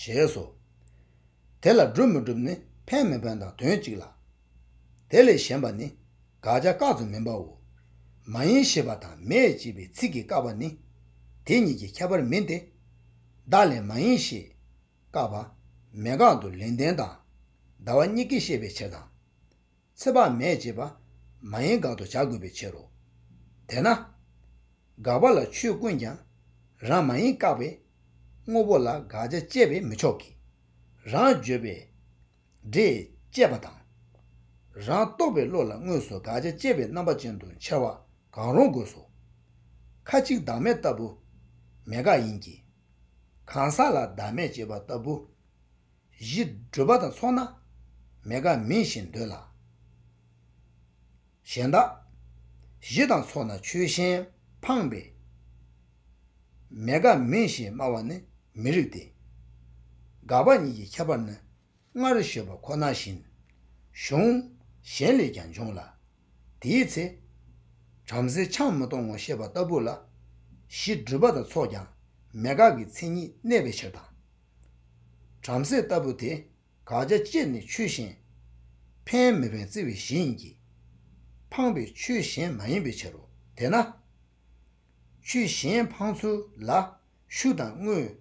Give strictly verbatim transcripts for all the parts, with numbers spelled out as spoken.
ཞེས་སོ། དེ་ལ་སྒྲུབ་མི་སྒྲུབ་ནི་ཕན་མི་ཕན་དང་དོན་གཅིག་ལ། དེ་ལས་གཞན་པ་ནི་དགག་བྱ་བཀག་ཙམ་མིན་པའོ། མ་ཡིན་ཞེས་པ་དང་མེད་ཅེས་པའི་ཚིག་གིས་བཀག་པ་ནི་དེ་གཉིས་ཀྱི་ཁྱད་པར་མིན་ཏེ། བདག་ལས་མ་ཡིན་ཞེས་བཀག་པ་མེད་དགག་ཏུ་ལེགས་ལྡན་དང་ཟླ་བ་གཉིས་ཀས་བཤད་པའི་ཕྱིར་དང་། ཚེ་དཔག་མེད་ཅེས་པ་མ་ཡིན་དགག་ཏུ་བྱ་དགོས་པའི་ཕྱིར་རོ། དེས་ན། དགག་པ་ལ་ཆོས་ཀུན་ཀྱང་རང་མ་ཡིན་བཀག་པས་དངོས་པོ་ལ་དགག་བྱ་བཅད་པས་མི་ཆོག་གི། རང་བརྗོད་པའི་སྒྲས་བཅད་པ་དང་། རང་རྟོག་པའི་བློ་ལ་དངོས་སུ་དགག་བྱ་བཅད་པའི་རྣམ་པ་ཅན་དུ་འཆར་བ་གང་རུང་དགོས་སོ། ཁ་ཅིག་བདག་མེད་ལྟ་བུ་མེད་དགག་ཡིན་གྱི། གང་ཟག་ལ་བདག་མེད་ཅེས་པ་ལྟ་བུ། གཞི་གྲུབ་པ་དང་ཚོགས་ན་མེད་དགག་མིན་ཞེས་འདོད་ལ། གཞན་དག་གཞི་དང་ཚོགས་ན་ཆོས་གཞན་འཕངས་པས་མེད་དགག་མིན་ཞེས་སྨྲ་བ་ནི་མི་རིགས་ཏེ། དགག་པ་གཉིས་ཀྱི་ཁྱད་པར་ནི་སྔར་ཞུས་པ་ཁོ་ན་བཞིན་གཞུང་གཞན་ལས་ཀྱང་འབྱུང་ལ། དེའི་ཚེ། བྲམ་ཟེས་ཆང་མི་གཏོང་ངོ་ཞེས་པ་ལྟ་བུ་ལ་གཞི་གྲུབ་པ་དང་ཚོགས་ཀྱང་མེད་དགག་གི་མཚན་ཉིད་གནས་པའི་ཕྱིར་དང་། བྲམ་ཟེ་ལྟ་བུ་དེ་དགག་བྱ་བཅད་ནས་ཆོས་གཞན་ཕན་མི་ཕན་བརྩི་བའི་གཞི་ཡིན་གྱི། འཕངས་པའི་ཆོས་གཞན་མ་ཡིན་པའི་ཕྱིར་རོ། དེས་ན། ཆོས་གཞན་འཕངས་ཚུལ་ལ་ཤུགས་དང་དངོས་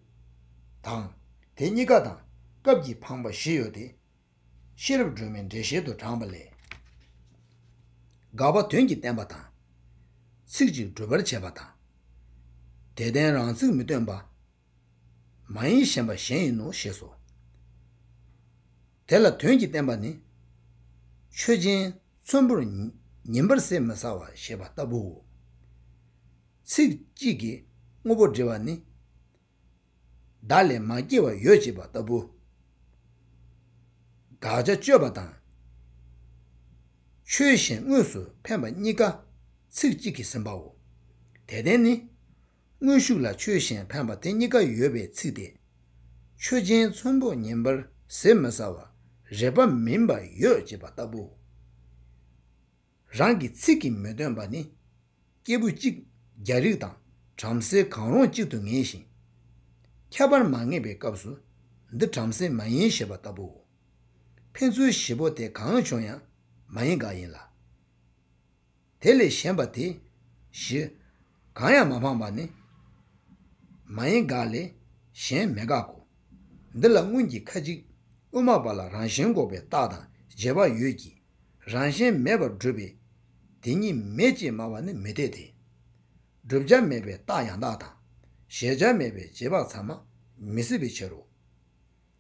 དང་དེ་གཉིས་ཀ་དང་སྐབས་ཀྱི་འཕངས་པ་བཞི་ཡོད་དེ། ཤེས་རབ་སྒྲོན་མའི་འགྲེལ་བཤད་དུ་དྲངས་པ་ལས། དགག་པ་དོན་གྱིས་བསྟན་པ་དང་། ཚིག་གཅིག་སྒྲུབ་པར་བྱེད་པ་དང་། དེ་ལྡན་རང་ཚིག་མི་སྟོན་པ། མ་ཡིན་གཞན་པ་གཞན་ཡིན་ནོ་ཞེས་སོ། དེ་ལ་དོན་གྱིས་བསྟན་པ་ནི། ཆོས་ཅན་ཚོམ་བུར་ཉིན་པར་ཟས་མི་ཟ་བ་ཞེས་པ་ལྟ་བུའོ། ཚིག་གཅིག་གིས་དངོས་པོ་འབྲི་བ་ནི། བདག་ལས་མ་སྐྱེས་པ་ཡོད་ཅེས་པ་ལྟ་བུ། དགག་བྱ་གཅོད་པ་དང་། ཆོས་གཞན་དངོས་སུ་འཕེན་པ་གཉིས་ཀ་ཚིག་གཅིག་གིས་ཟིན་པའོ། དེ་ལྡན་ནི། དངོས་ཤུགས་ལ་ཆོས་གཞན་འཕེན་པ་དེ་གཉིས་ཀ་ཡོད་པའི་ཚིག་སྟེ། ཆོས་ཅན་ཚོམ་བུ་ཉིན་པར་ཟས་མི་ཟ་བ་རེག་པ་མིན་པ་ཡོད་ཅེས་པ་ལྟ་བུའོ། རང་གི་ཚིག་གིས་མི་སྟོན་པ་ནི། སྐྱེས་བུ་གཅིག་རྒྱལ་རིགས་དང་བྲམ་ཟེ་གང་རུང་གཅིག་ཏུ་ངེས་ཤིང་། ཁྱད་པར་མ་ངེས་པའི་སྐབས་སུ་འདི་བྲམ་ཟེ་མ་ཡིན་ཞེས་པ་ལྟ་བུའོ། འཕེན་ཚུལ་བཞི་པོ་དེ་གང་བྱུང་ཡང་མ་ཡིན་དགག་ཡིན་ལ། དེ་ལས་གཞན་པ་དེ་བཞི་གང་ཡང་མ་འཕངས་པ་ནི། མ་ཡིན་དགག་ལས་གཞན་མེད་དགག་གོ། འདི་ལ་སྔོན་གྱི་ཁ་ཅིག་དབུ་མ་པ་ལ་རང་བཞིན་འགོག་པའི་རྟགས་དང་རྗེས་དཔག་ཡོད་ཀྱི། རང་བཞིན་མེད་པར་སྒྲུབ་པས་དེ་ཉིད་མེད་ཅེས་སྨྲ་བ་ནི་མི་འཐད་དེ། བསྒྲུབ་བྱ་མེད་པའི་རྟགས་ཡང་དག་དང་། གཞལ་བྱ་མེད་པའི་རྗེས་དཔག་ཚང་མ་མི་སྲིད་པའི་ཕྱིར་རོ།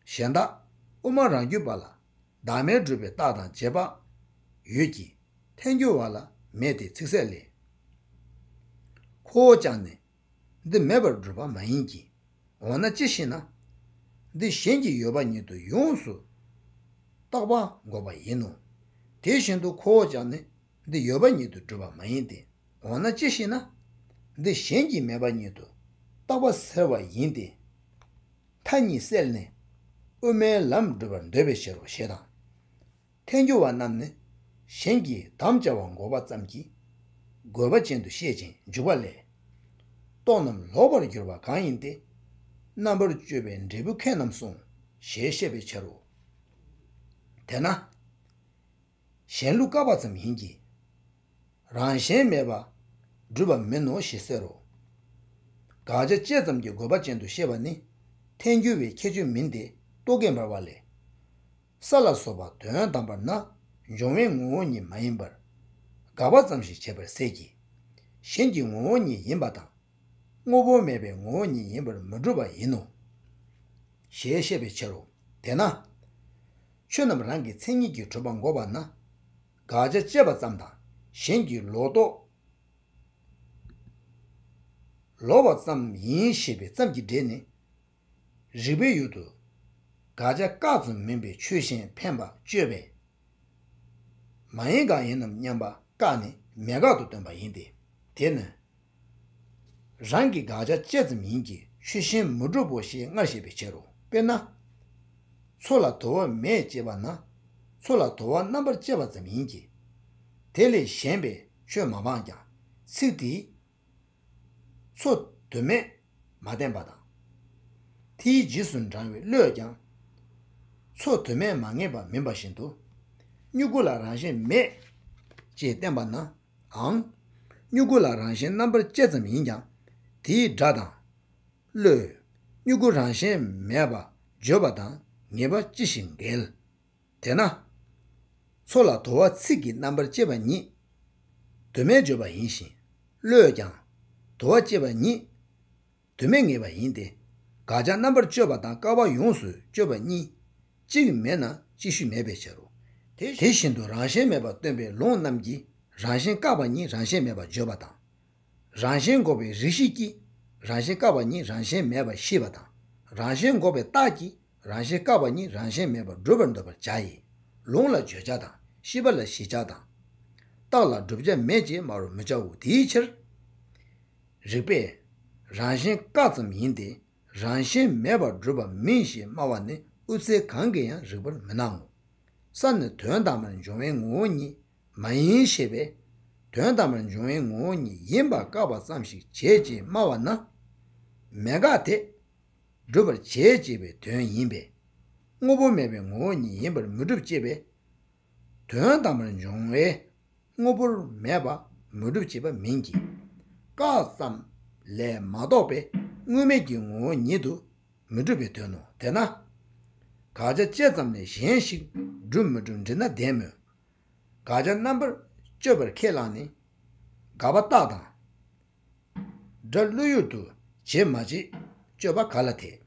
གཞན་དག་དབུ་མ་རང་རྒྱུད་པ་ལ་བདག་མེད་སྒྲུབ་པའི་རྟགས་དང་རྗེས་དཔག་ཡོད་ཀྱི། ཐལ་འགྱུར་བ་ལ་མེད་དེ་ཚིག་གསལ་ལས། ཁོ་བོ་ཀྱང་ནི་འདི་མེད་པར་སྒྲུབ་པ་མ་ཡིན་གྱི། འོ་ན་ཅི་ཞེ་ན། འདི་གཞན་གྱིས་ཡོད་པ་ཉིད་དུ་ཡོངས་སུ་རྟོག་པ་འགོག་པ་ཡིན་ནོ། དེ་བཞིན་དུ་ཁོ་བོ་ཀྱང་ནི་འདི་ཡོད་པ་ཉིད་དུ་སྒྲུབ་པ་མ་ཡིན་ཏེ། འོ་ན་ཅི་ཞེ་ན། འདི་གཞན་གྱིས་མེད་པ་ཉིད་དུ་རྟོག་པ་སེལ་བ་ཡིན་ཏེ། མཐའ་གཉིས་བསལ་ནས་དབུ་མའི་ལམ་སྒྲུབ་པར་འདོད་པའི་ཕྱིར་རོ་ཞེས་དང་། ཐལ་འགྱུར་བ་རྣམས་ནི་གཞན་གྱིས་དམ་བཅའ་བ་འགོག་པ་ཙམ་གྱིས་དགོས་པ་ཅན་དུ་བཤད་ཅིང་འཇུག་པ་ལས། རྟོག་རྣམས་ལོག་པར་གྱུར་པ་གང་ཡིན་ཏེ། རྣམ་པར་དཔྱོད་པའི་འབྲས་བུ་ཁེགས་རྣམས་གསུངས་ཞེས་བཤད་པའི་ཕྱིར་རོ། དེས་ན། གཞན་ལུགས་བཀག་པ་ཙམ་ཡིན་གྱི། རང་གཞན་མེད་པ་སྒྲུབ་པ་མིན་ནོ་ཞེས་ཟེར་རོ། དགག་བྱ་བཅད་ཙམ་གྱི་དགོས་པ་ཅན་དུ་བཤད་པ་ནི་ཐལ་འགྱུར་བའི་ཁྱད་ཆོས་མིན་ཏེ་རྟོག་གེ་འབར་བ་ལས། ས་ལ་སོགས་པ་དོན་དམ་པར་ན་འབྱུང་བའི་ངོ་བོ་ཉིད་མ་ཡིན་པར་དགག་པ་ཙམ་ཞིག་བྱེད་པར་ཟད་ཀྱི། གཞན་གྱི་ངོ་བོ་ཉིད་ཡིན་པ་དང་། དངོས་པོ་མེད་པའི་ངོ་བོ་ཉིད་ཡིན་པར་མི་འགྲུབ་པ་ཡིན་ནོ། ཞེས་བཤད་པའི་ཕྱིར་རོ། དེས་ན། ཆོས་རྣམས་རང་གི་མཚན་ཉིད་ཀྱིས་གྲུབ་པ་འགོག་པ་ན། དགག་བྱ་བཅད་པ་ཙམ་དང་གཞན་གྱི་ལོག་རྟོག་ལོག་པ་ཙམ་ཡིན་ཞེས་པའི་ཙམ་གྱི་སྒྲས་ནི། རིགས་པའི་ཡུལ་དུ་དགག་བྱ་བཀག་ཙམ་མིན་པའི་ཆོས་གཞན་འཕེན་པ་གཅོད་པས། མ་ཡིན་དགག་ཡིན་ནམ་སྙམ་པ་བཀག་ནས་མེད་དགག་ཏུ་སྟོན་པ་ཡིན་ཏེ། དེ་ནི། རང་གི་དགག་བྱ་བཅད་ཙམ་ཡིན་གྱི་ཆོས་གཞན་མི་འགྲུབ་བོ་ཞེས་སྔར་བཤད་པའི་ཕྱིར་རོ། དཔེར་ན། མཚོ་ལ་དོ་བ་མེད་ཅེས་པ་ན། མཚོ་ལ་དོ་བ་རྣམ་པར་བཅད་པ་ཙམ་ཡིན་གྱི། དེ་ལས་གཞན་པའི་ཆོས་མ་སྤངས་ཀྱང་ཚིག་དེས། མཚོ་དོན་མེད་མ་བསྟན་པ་དང་། དེའི་རྗེས་སུ་འབྲང་བའི་བློས་ཀྱང་། མཚོ་དོན་མེད་མ་ངེས་པ་མིན་པ་བཞིན་དུ། མྱུ་གུ་ལ་རང་བཞིན་མེད་ཅེས་བསྟན་པ་ནའང་། མྱུ་གུ་ལ་རང་བཞིན་རྣམ་པར་བཅད་ཙམ་ཡིན་ཀྱང་། དེའི་སྒྲ་དང་། བློས་མྱུ་གུ་རང་བཞིན་མེད་པ་བརྗོད་པ་དང་ངེས་པ་ཅི་ཞིག་འགལ། དེས་ན། མཚོ་ལ་དུ་བ་ཚིག་གིས་རྣམ་པར་བཅད་པ་ཉིད་དོན་མེད་བརྗོད་པ་ཡིན་ཞིང་། བློས་ཀྱང་དུ་བ་བཅད་པ་ཉིད་དོན་མེད་ངེས་པ་ཡིན་ཏེ། དགག་བྱ་རྣམ་པར་གཅོད་པ་དང་བཀག་པ་ཡོངས་སུ་གཅོད་པ་གཉིས་གཅིག་མེད་ན་གཅིག་ཤོས་མེད་པའི་ཕྱིར་རོ། དེ་བཞིན་དུ་རང་བཞིན་མེད་པར་སྟོན་པའི་ལུང་རྣམས་ཀྱིས་རང་བཞིན་བཀག་པ་ཉིད་རང་བཞིན་མེད་པར་བརྗོད་པ་དང་། རང་བཞིན་འགོག་པའི་རིགས་ཤེས་ཀྱིས་རང་བཞིན་བཀག་པ་ཉིད་རང་བཞིན་མེད་པར་ཤེས་པ་དང་། རང་བཞིན་འགོག་པའི་རྟགས་ཀྱིས་རང་བཞིན་བཀག་པ་ཉིད་རང་བཞིན་མེད་པར་སྒྲུབ་པར་འདོད་པར་བྱ་ཡི། ལུང་ལ་བརྗོད་བྱ་དང་ཤེས་པ་ལ་གཞི་བྱ་དང་། རྟགས་ལ་བསྒྲུབ་བྱ་མེད་ཅེས་སྨྲ་རུ་མི་བྱའོ། དེའི་ཕྱིར། རིགས་པས་རང་བཞིན་བཀག་ཙམ་ཡིན་ཏེ། རང་བཞིན་མེད་པར་སྒྲུབ་པ་མིན་ཞེས་སྨྲ་བ་ནི་དབུ་ཚད་གང་གིས་ཡང་རིགས་པར་མི་སྣང་ངོ་། ས་ནི་དོན་དམ་པར་འབྱུང་བའི་ངོ་བོ་ཉིད་མ་ཡིན་ཞེས་པས། དོན་དམ་པར་འབྱུང་བའི་ངོ་བོ་ཉིད་ཡིན་པ་བཀག་པ་ཙམ་ཞིག་བྱེད་ཅེས་སྨྲ་བ་ན། མེད་དགག་དེ་སྒྲུབ་པར་བྱེད་ཅེས་པའི་དོན་ཡིན་པས། དངོས་པོ་མེད་པའི་ངོ་བོ་ཉིད་ཡིན་པར་མི་སྒྲུབ་ཅེས་པས། དོན་དམ་པར་འབྱུང་བའི་དངོས་པོར་མེད་པ་མི་སྒྲུབ་ཅེས་པ་མིན་གྱི། བཀག་ཙམ་ལས་མ་གཏོགས་པའི་དངོས་མེད་ཀྱི་ངོ་བོ་ཉིད་དུ་མི་སྒྲུབ་པའི་དོན་ནོ། དེས་ན། དགག་བྱ་བཅད་ཙམ་ལས་གཞན་ཞིག་སྒྲུབ་མི་སྒྲུབ་འདྲི་ན་བདེན་མོད། དགག་བྱ་རྣམ་པར་གཅོད་པར་ཁས་བླངས་ནས། དགག་པ་རྟགས་དང་། སྒྲ་བློ་ཡུལ་དུ་བྱེད་མ་བྱེད་དཔྱོད་པ་ག་ལ་འཐད།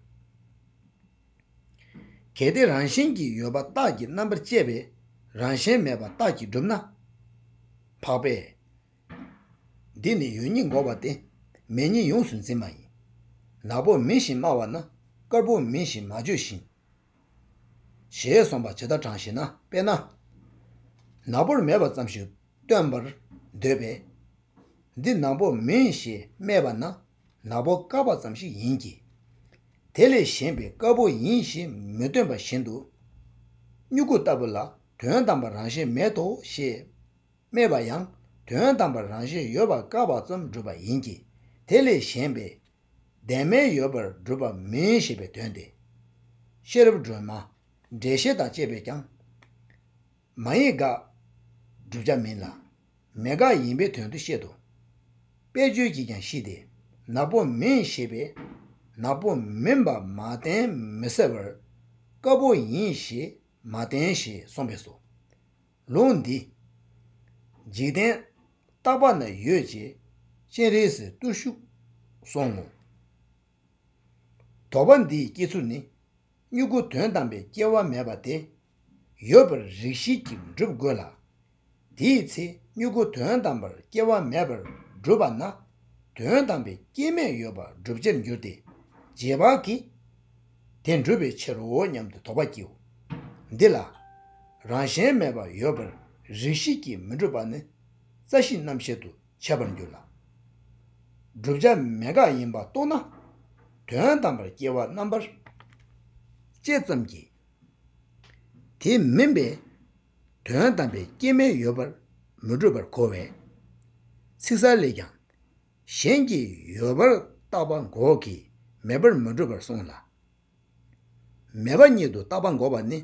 གལ་ཏེ་རང་བཞིན་གྱིས་ཡོད་པ་རྟགས་ཀྱིས་རྣམ་པར་བཅད་པས་རང་བཞིན་མེད་པ་རྟགས་ཀྱིས་གྲུབ་ན། འཕགས་པས། འདི་ནི་ཡོད་ཉིད་འགོག་པ་སྟེ། མེད་ཉིད་ཡོངས་སུ་འཛིན་པ་ཡིན། ནག་པོ་མིན་ཞེས་སྨྲ་བ་ན་དཀར་པོ་མིན་ཞེས་མ་བརྗོད་བཞིན། ཞེས་གསུངས་པ་ཇི་ལྟར་དྲང་ཞེ་ན། དཔེར་ན། ནག་པོར་མེད་པ་ཙམ་ཞིག་སྟོན་པར་འདོད་པས། འདི་ནག་པོ་མིན་ཞེས་སྨྲས་པ་ན་ནག་པོ་བཀག་པ་ཙམ་ཞིག་ཡིན་གྱི། དེ་ལས་གཞན་པའི་དཀར་པོ་ཡིན་ཞེས་མི་སྟོན་པ་བཞིན་དུ། མྱུ་གུ་ལྟ་བུ་ལ་དོན་དམ་པར་རང་བཞིན་མེད་དོ་ཞེས་སྨྲས་པ་ཡང་དོན་དམ་པར་རང་བཞིན་ཡོད་པ་བཀག་པ་ཙམ་སྒྲུབ་པ་ཡིན་གྱི། དེ་ལས་གཞན་པའི་བདེན་མེད་ཡོད་པར་སྒྲུབ་པ་མིན་ཞེས་པའི་དོན་ཏེ། ཤེས་རབ་སྒྲོན་མ་འགྲེལ་བཤད་དང་བཅས་པས་ཀྱང་། མ་ཡིན་དགག་བསྒྲུབ་བྱ་མིན་ལ། མེད་དགག་ཡིན་པའི་དོན་དུ་བཤད་དོ། དཔེ་བརྗོད་ཀྱིས་ཀྱང་ཤེས་ཏེ། ནག་པོ་མིན་ཞེས་པས་ནག་པོ་མིན་པ་མ་བསྟན་མི་འཚེ་བར། དཀར་པོ་ཡིན་ཞེས་མ་བསྟན་ཞེས་གསུངས་པས་སོ། ལུང་འདི། འཇིག་རྟེན་རྟག་པ་ན་ཡོད་ཅེས་སྤྱན་རས་གཟིགས་བརྟུལ་ཞུགས་གསུངས་ངོ་། དོགས་པ་འདིའི་སྐྱེ་ཚུལ་ནི། མྱུ་གུ་དོན་དམ་པའི་སྐྱེ་བ་མེད་པ་དེ། ཡོད་པར་རིགས་ཤེས་ཀྱིས་སྒྲུབ་དགོས་ལ། དེའི་ཚེ་མྱུ་གུ་དོན་དམ་པར་སྐྱེ་བ་མེད་པར་སྒྲུབ་པ་ན། དོན་དམ་པའི་སྐྱེ་མེད་ཡོད་པར་སྒྲུབ་བྱར་འགྱུར་ཏེ། རྗེས་དཔག་གིས་དེ་སྒྲུབ་པའི་ཕྱིར་རོ་སྙམ་དུ་དོགས་པ་སྐྱེའོ། འདི་ལ། རང་བཞིན་མེད་པ་ཡོད་པར་རིགས་ཤེས་ཀྱིས་མི་སྒྲུབ་པ་ནི། རྩ་ཤེའི་རྣམ་བཤད་དུ་འཆད་པར་འགྱུར་ལ། བསྒྲུབ་བྱ་མེད་དགག་ཡིན་པ་རྟོགས་ན། དོན་དམ་པར་སྐྱེ་བ་རྣམ་པར་བཅད་ཙམ་གྱིས། དེ་མིན་པའི་དོན་དམ་པའི་སྐྱེ་མེད་ཡོད་པར་མི་སྒྲུབ་པར་གོ་བས། ཚིག་གསལ་ལས་ཀྱང་། གཞན་གྱིས་ཡོད་པར་བཏགས་པ་འགོག་གིས་མེད་པར་མི་སྒྲུབ་པར་གསུངས་ལ། མེད་པ་ཉིད་དུ་བཏགས་པ་འགོག་པ་ནི་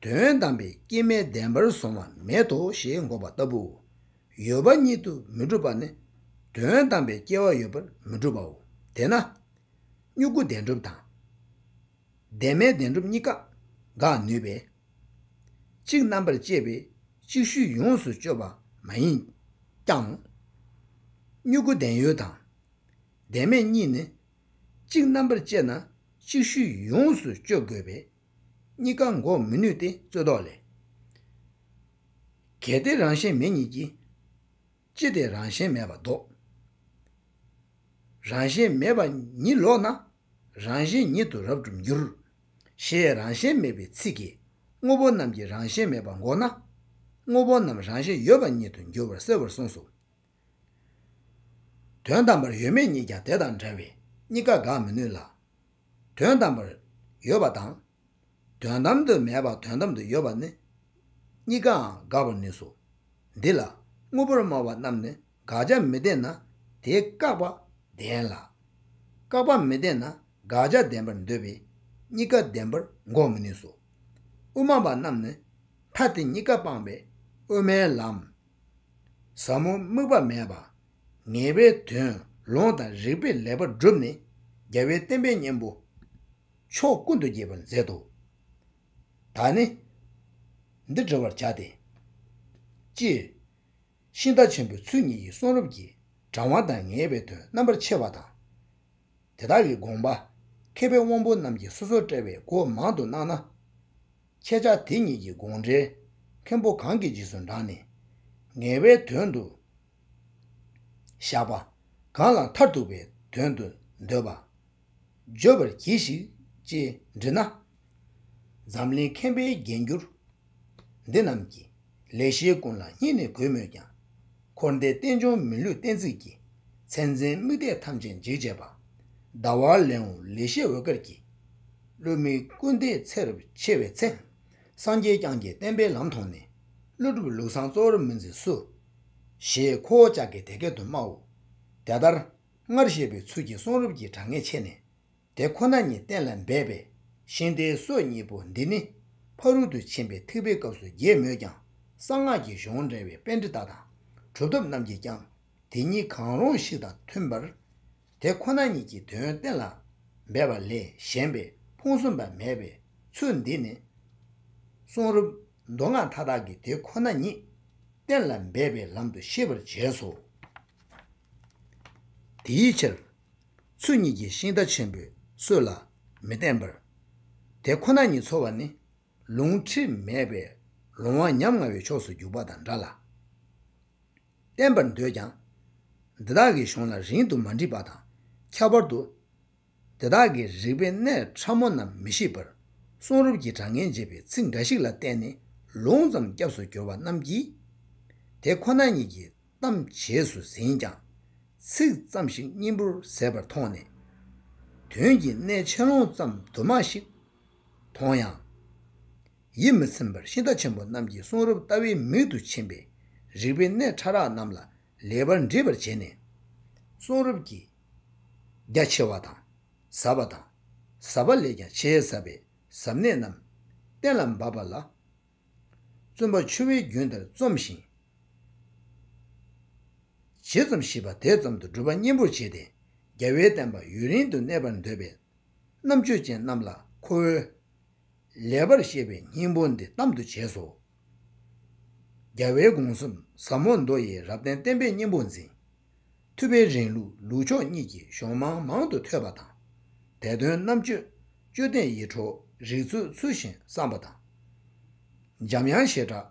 དོན་དམ་པའི་སྐྱེ་མེད་བདེན་པར་བཟུང་བ་མེད་དོ་ཞེས་འགོག་པ་ལྟ་བུའོ། ཡོད་པ་ཉིད་དུ་མི་སྒྲུབ་པ་ནི་དོན་དམ་པའི་སྐྱེ་བ་ཡོད་པར་མི་སྒྲུབ་པའོ། དེས་ན། མྱུ་གུ་བདེན་གྲུབ་དང་། བདེན་མེད་བདེན་གྲུབ་གཉིས་ཀ་དགག་ནུས་པས། གཅིག་རྣམ་པར་བཅད་པས་གཅིག་ཤོས་ཡོངས་སུ་གཅོད་པ་མ་ཡིན་ཀྱང་། མྱུ་གུ་བདེན་ཡོད་དང་། བདེན་མེད་གཉིས་ནི། གཅིག་རྣམ་པར་བཅད་ན་གཅིག་ཤོས་ཡོངས་སུ་གཅོད་དགོས་པས། གཉིས་ཀ་འགོག་མི་ནུས་ཏེ་རྩོད་ཟློག་ལས། གལ་ཏེ་རང་བཞིན་མེད་ཉིད་ཀྱིས། ཅི་སྟེ་རང་བཞིན་མེད་པ་ལྡོག་རང་བཞིན་མེད་པ་ཉིད་ལོག་ན། རང་བཞིན་ཉིད་དུ་རབ་གྲུབ་འགྱུར། ཞེས་རང་བཞིན་མེད་པའི་ཚིག་གིས་དངོས་པོ་རྣམས་ཀྱི་རང་བཞིན་མེད་པ་འགོག་ན། དངོས་པོ་རྣམས་རང་བཞིན་ཡོད་པ་ཉིད་དུ་འགྱུར་བར་གསལ་བར་གསུངས་སོ། དོན་དམ་པར་ཡོད་མེད་གཉིས་ཀྱང་དེ་དང་འདྲ་བས་གཉིས་ཀ་དགག་མི་ནུས་ལ། དོན་དམ་པར་ཡོད་པ་དང་། དོན་དམ་དུ་མེད་པ་དོན་དམ་དུ་ཡོད་པ་ནི། གཉིས་ཀའང་དགག་པར་ནུས་སོ། འདི་ལ་དངོས་པོར་སྨྲ་བ་རྣམས་ནི་དགག་བྱ་མི་བདེན་ན་དེ་བཀག་པ་བདེན་ལ། བཀག་པ་མི་བདེན་ན་དགག་བྱ་བདེན་པར་འདོད་པས་ གཉིས་ཀ་བདེན་པར་འགོག་མི་ནུས་སོ། དབུ་མ་པ་རྣམས་ནི་མཐའ་དེ་གཉིས་ཀ་སྤངས་པས་དབུ་མའི་ལམ། ཟབ་མོ་དམིགས་པ་མེད་པ། ངེས་པའི་དོན་ལུང་དང་རིགས་པས་ལེགས་པར་བསྒྲུབས་ནས་རྒྱལ་བའི་བསྟན་པའི་སྙིང་པོ་ཕྱོགས་ཀུན་ཏུ་རྒྱས་པར་མཛད་དོ། ད་ནི་འདི་འདྲི་བར་བྱ་སྟེ། ཅི། ཤིང་རྟ་ཆེན་པོའི་ཚུལ་གཉིས་ཀྱི་གསུང་རབ་ཀྱི་དྲང་བ་དང་ངེས་པའི་དོན་རྣམ་པར་ཕྱེ་བ་དང་། དེ་དག་གི་དགོངས་པ་མཁས་པའི་དབང་པོ་རྣམས་ཀྱིས་སོ་སོར་བཀྲལ་བའི་སྒོ་མང་དུ་གནང་ན། ཁྱེད་ཅག་དེ་གཉིས་ཀྱི་དགོངས་འགྲེལ་མཁན་པོ་གང་གི་རྗེས་སུ་འབྲངས་ནས་ངེས་པའི་དོན་དུ་བཞག་པ་གང་ལ་མཐར་ཐུག་པའི་དོན་དུ་འདོད་པ། བརྗོད་པར་གྱིས་ཤིག་ཅེས་འདྲི་ན། འཛམ་གླིང་མཁན་པོའི་རྒྱན་གྱུར་འདི་རྣམས་ཀྱིས་ལེགས་བཤད་ཀུན་ལ་སྙིང་ནས་གུས་མོད་ཀྱང་། འཁོར་འདས་རྟེན་འབྱུང་མི་ལུས་གཏན་ཚིགས་ཀྱི་མཚན་འཛིན་དམིགས་གཏད་ཐམས་ཅད་འཇིག་བྱེད་པ། ཟླ་བ་ལེའུ་ལེགས་བཤད་འོད་དཀར་གྱིས་བསླུ་མེད་ཀུན་བདེ་ཚེ་རབས་ཕྱེ་བའི་ཚེ། སངས་རྒྱས་བསྐྱངས་ཀྱིས་བསྟན་པའི་ལམ་མཐོང་ནས། ཀླུ་སྒྲུབ་ལུགས་བཟང་གཙོ་བོར་མི་འཛིན་སུ། ཞེས་ཁོ་བོ་ཅག་གིས་དེ་སྐད་དུ་སྨྲའོ། དེ་ལྟར་སྔར་བཤད་པའི་ཚུལ་གྱིས་གསུང་རབ་ཀྱི་དྲང་ངེས་ཕྱེ་ནས། དེ་ཁོ་ན་ཉིད་གཏན་ལ་འབེབས་པའི་ཤིང་རྟའི་སྲོལ་གཉིས་པོ་འདི་ནི་ཕ་རོལ་ཏུ་ཕྱིན་པའི་ཐེག་པའི་སྐབས་སུ་རྒྱས་མོད་ཀྱང་གསང་སྔགས་ཀྱི་གཞུང་འགྲེལ་བའི་པཎྜི་ཏ་དང་གྲུབ་ཐོབ་རྣམས་ཀྱིས་ཀྱང་དེ་གཉིས་གང་རུང་ཞིག་དང་མཐུན་པར། དེ་ཁོ་ན་ཉིད་ཀྱི་དོན་གཏན་ལ་འབེབས་པ་ལས་གཞན་པའི་ཕུང་གསུམ་པ་མེད་པའི་ཚུལ་འདི་ནི། གསུང་རབ་མདོ་སྔགས་མཐའ་དག་གི་དེ་ཁོ་ན་ཉིད་གཏན་ལ་འབེབས་པའི་ལམ་དུ་ཤེས་པར་བྱས་སོ། དེའི་ཕྱིར། ཚུལ་གཉིས་ཀྱིས་ཤིང་རྟ་ཆེན་པོའི་སྲོལ་ལ་མི་བརྟེན་པར། དེ་ཁོ་ན་ཉིད་འཚོལ་བ་ནི་ལུང་ཁྲིད་མེད་པའི་ལོང་བ་ཉམ་ང་བའི་ཕྱོགས་སུ་རྒྱུག་པ་དང་འདྲ་ལ། བརྟེན་པར་འདོད་ཀྱང་། འདི་དག་གི་གཞུང་ལ་རིང་དུ་མ་འདྲིས་པ་དང་ཁྱད་པར་དུ། དེ་དག་གི་རིགས་པའི་གནད་ཕྲ་མོ་རྣམས་མི་ཤེས་པར་གསུང་རབ་ཀྱི་དྲང་ངེས་འབྱེད་པའི་ཚིག་འགའ་ཞིག་ལ་བརྟེན་ནས་ལུང་ཙམ་སྐྱབས་སུ་གྱུར་པ་རྣམས་ཀྱིས། དེ་ཁོ་ན་ཉིད་ཀྱི་གཏམ་རྗེས་སུ་ཟིན་ཀྱང་ཚིག་ཙམ་ཞིག་སྙིང་པོར་ཟད་པར་མཐོང་ནས། དོན་གྱི་གནད་ཆེ་ལོང་ཙམ་དུ་མ་ཞིག་མཐོང་ཡང་། ཡིད་མི་ཚིམ་པར་ཤིང་རྟ་ཆེན་པོ་རྣམས་ཀྱི་གསུང་རབ་ལྟ་བའི་མིག་ཏུ་ཕྱིན་པའི་རིགས་པའི་གནད་ཕྲ་རགས་རྣམས་ལ་ལེགས་པར་འདྲིས་པར་བྱས་ནས། གསུང་རབ་ཀྱི་རྒྱ་ཆེ་བ་དང་ཟབ་པ་དང་། ཟབ་པ་ལས་ཀྱང་ཆེས་ཟབ་པའི་ཟབ་གནད་རྣམས་གཏན་ལ་འབེབས་པ་ལ། བཙུན་པ་ཆུ་བོའི་རྒྱུན་ལྟར་རྩོམ་ཞིང་། ཇི་ཙམ་ཤེས་པ་དེ་ཙམ་དུ་སྒྲུབ་པ་སྙིང་པོར་བྱས་ཏེ། རྒྱལ་བའི་བསྟན་པ་ཡུན་རིང་དུ་གནས་པར་འདོད་པའི་རྣམ་དཔྱོད་ཅན་རྣམས་ལ་ཁོ་བོས་ལེགས་པར་བཤད་པའི་སྙིང་པོ་འདི་གཏམ་དུ་བྱས་སོ། རྒྱལ་བའི་དགོངས་གསུང་ཟབ་མོ་མདོ་ཡི་རབ་བརྟན་བསྟན་པའི་སྙིང་པོ་འཛིན། ཐུབ་པའི་རིང་ལུགས་ལུགས་ཕྱོགས་གཉིས་ཀྱི་གཞུང་མང་མང་དུ་ཐོས་པ་དང་། དེ་དོན་རྣམ་དཔྱོད་དཔྱོད་ལྡན་ཡིད་འཕྲོག་རིག་ཚུལ་ཚུལ་བཞིན་བསམ་པ་དང་། འཇམ་དབྱངས་ཞེས་གྲགས་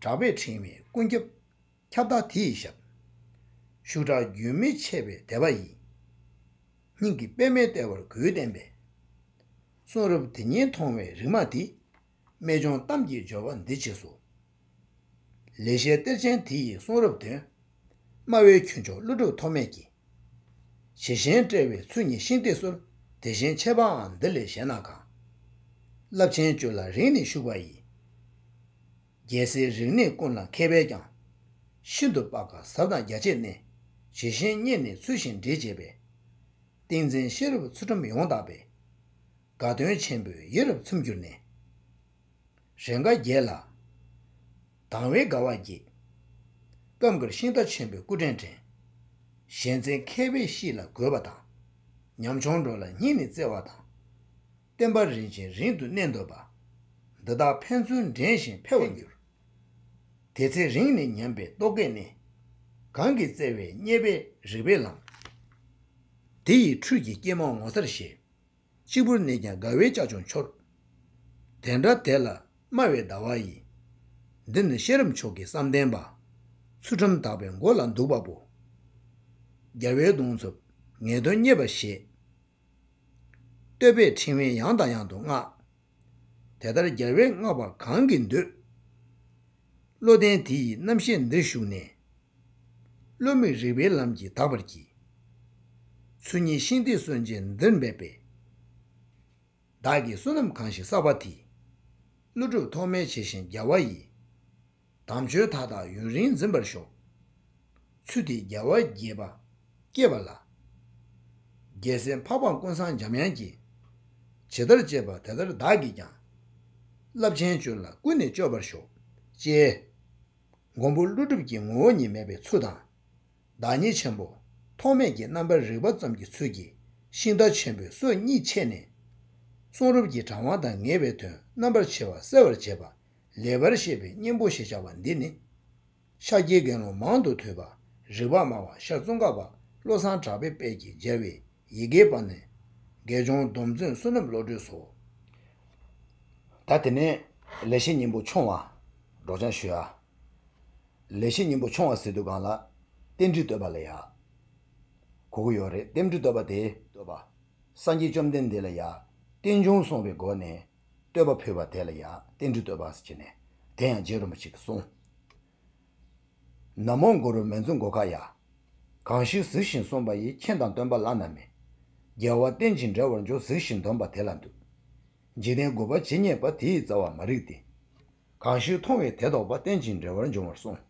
གྲགས་པའི་ཕྲེང་བའི་ཀུན་ཁྱབ་ཁྱབ་བདག་དེ་ཡི་ཞབས། ཤུགས་དྲག་རྒྱུན་མི་འཆད་པའི་དད་པ་ཡིས། སྙིང་གི་པདྨའི་ལྟེ་བར་གུས་བསྟེན་པའི། གསུང་རབ་དེ་ཉིད་མཐོང་བའི་རིག་མ་དེས། རྨད་བྱུང་གཏམ་གྱི་སྦྱོར་བ་འདི་བྱས་སོ། ལེགས་བཤད་གཏེར་ཆེན་དེ་ཡི་གསུང་རབ་དོན། སྨྲ་བའི་ཁྱུ་མཆོག་ཀླུ་སྒྲུབ་ཐོགས་མེད་ཀྱིས། ཇི་བཞིན་བཀྲལ་བའི་ཚུལ་གཉིས་ཤིང་རྟའི་སྲོལ། དེ་བཞིན་འཆད་པའང་འདི་ལས་གཞན་ན་གང་། རླབས་ཆེན་སྤྱོད་ལ་རིང་ནས་ཞུགས་པ་ཡི། རྒྱལ་སྲས་རིག་གནས་ཀུན་ལ་མཁས་པས་ཀྱང་། ཤིན་ཏུ་དཔག་པ་ཟབ་དང་རྒྱ་ཆེར་གནས། ཇི་བཞིན་བརྙེས་ནས་ཚུལ་བཞིན་འགྲེལ་བྱེད་པའི། ཏིང་འཛིན་ཤེས་རབ་ཚུལ་ཁྲིམས་ཡོངས་དག་པའི། དགའ་སྟོན་ཆེན་པོས་ཡིད་རབ་ཚིམ་གྱུར་ནས། རེས་འགའ་རྒྱལ་ལ་དང་བའི་དགའ་བ་བསྐྱེད། སྐབས་འགར་ཤིང་རྟ་ཆེན་པོའི་སྐུ་ཕྲེང་བསྒྲེངས། ཞལ་འཛིན་མཁས་པའི་གཤིས་ལ་དགོས་པ་དང་། ཉམ་ཆུང་འགྲོ་ལ་སྙིང་ནས་བརྩེ་བ་དང་། བསྟན་པ་རིན་ཆེན་རིང་དུ་གནས་འདོད་པ། འདི་དག་ཕན་ཚུན་འགྲན་ཞིང་འཕེལ་བར་འགྱུར། དེ་ཚེ་རིང་ནས་ཉམས་པའི་རྟོག་གེ་གནས། གང་གིས་བརྩེ་བས་བརྙས་པའི་རིག་པའི་ལམ། དེ་ཡི་འཕྲུལ་གྱིས་སྐྱེས་མ་ངོ་མཚར་ཞེས། གཅིག་པུར་གནས་ཀྱང་དགའ་བའི་ལྕགས་ཀྱུ་འཕྱུར། དེ་འདྲ་དེ་ལ་སྨྲ་བའི་ཟླ་བ་ཡིས། འདི་ནི་ཤེས་རབ་མཆོག་གི་བསམ་གཏན་པ། ཚུལ་ཁྲིམས་དག་པའི་མགོ་ལ་འདུག་པ་པོ། རྒྱལ་བའི་གདུང་འཚོབ་ངེས་དོན་རྙེད་པ་ཞེས། བསྟོད་པའི་ཕྲེང་བས་ཡང་དང་ཡང་དུ་བསྔགས། དེ་ལྟར་རྒྱལ་བས་བསྔགས་པ་གང་གིས་འདོད། བློ་ལྡན་དེ་ཡི་རྣམ་ཤེས་འདིར་ཞུགས་ནས། བློ་མིག་རིག་པའི་ལམ་གྱིས་དག་པར་གྱིས། ཚུལ་གཉིས་ཤིང་རྟའི་སྲོལ་འབྱེད་འདིར་འབད་པས། བདག་གིས་བསོད་ནམས་གང་ཞིག་བསགས་པ་དེས། ཀླུ་སྒྲུབ་ཐོགས་མེད་ཇི་བཞིན་རྒྱལ་བ་ཡི། དམ་ཆོས་མཐའ་དག་ཡུན་རིང་འཛིན་པར་ཤོག། ཚུལ་དེས་རྒྱལ་བ་དགྱེས་པ་སྐྱེས་པ་ལ། རྒྱལ་སྲས་འཕགས་པ་ཀུན་བཟང་འཇམ་དབྱངས་ཀྱིས། ཇི་ལྟར་བྱེད་པ་དེ་ལྟར་བདག་གིས་ཀྱང་། རླབས་ཆེན་སྤྱོད་ལ་ཀུན་ནས་སྤྱོད་པར་ཤོག་ཅེས། མགོན་པོ་ཀླུ་སྒྲུབ་ཀྱི་ངོ་བོ་ཉིད་མེད་པའི་ཚུལ་དང་། བདག་ཉིད་ཆེན་པོ་ཐོགས་མེད་ཀྱི་རྣམ་པར་རིག་པ་ཙམ་གྱི་ཚུལ་གྱིས་ཤིང་རྟ་ཆེན་པོའི་སྲོག་གཉིས་ཕྱེ་ནས། གསུང་རབ་ཀྱི་དྲང་བ་དང་ངེས་པའི་དོན་རྣམ་པར་ཕྱེ་བ་གསལ་བར་བྱེད་པ་ལེགས་པར་བཤད་པའི་སྙིང་པོ་ཞེས་བྱ་བ་འདི་ནི། ཤཱཀྱའི་དགེ་སློང་མང་དུ་ཐོས་པ་རིག་པ་སྨྲ་བ་ཤར་ཙོང་ཁ་པ་བློ་བཟང་གྲགས་པའི་དཔལ་གྱིས་མཇལ་བའི་ཡི་གེའི་པར་ནས། དགེ་སྦྱོང་སྡོམ་བརྩོན་བསོད་ནམས་བློ་གྲོས་སོ། ད་དེ་ནས་ལེགས་བཤད་སྙིང་པོ་ཆུང་བ་སྒྲོག་སྦྱང་ཞུ་ཡ། ལེགས་བཤད་སྙིང་པོ་ཆུང་བ་ཟེར་དུས་སྒང་ལ་རྟེན་འབྲེལ་བསྟོད་པ་ལ་ཡ། གོ་གི་ཡོད་རེད། རྟེན་འབྲེལ་བསྟོད་པ་དེ་བསྟོད་པ། སངས་རྒྱས་བཅོམ་ལྡན་འདས་ལ་ཡ། རྟེན་འབྱུང་གསུངས་པའི་སྒོ་ནས་བསྟོད་པ་ཕུལ་བ་དེ་ལ་ཡ་རྟེན་འབྲེལ་བསྟོད་པ་ཟེར་གྱི་ནས། དེ་ཡང་རྗེ་རིན་པོ་ཆེ་གིས་གསུངས། ན་མོ་གུ་རུ་མཉྫུ་གྷོ་ཥ་ཡ། གང་ཞིག་གཟིགས་ཤིང་གསུངས་པ་ཡིས། མཁྱེན་དང་སྟོན་པ་བླ་ན་མེད། རྒྱལ་བ་རྟེན་ཅིང་འབྲེལ་བར་འབྱུང་། གཟིགས་ཤིང་འདོམས་པ་དེ་ལ་འདུད། འཇིག་རྟེན་རྒུད་པ་ཇི་སྙེད་པ། དེ་ཡི་རྩ་བ་མ་རིག་སྟེ། གང་ཞིག་མཐོང་བས་དེ་རྟོགས་པ། རྟེན་ཅིང་འབྲེལ་བར་འབྱུང་བར་གསུངས།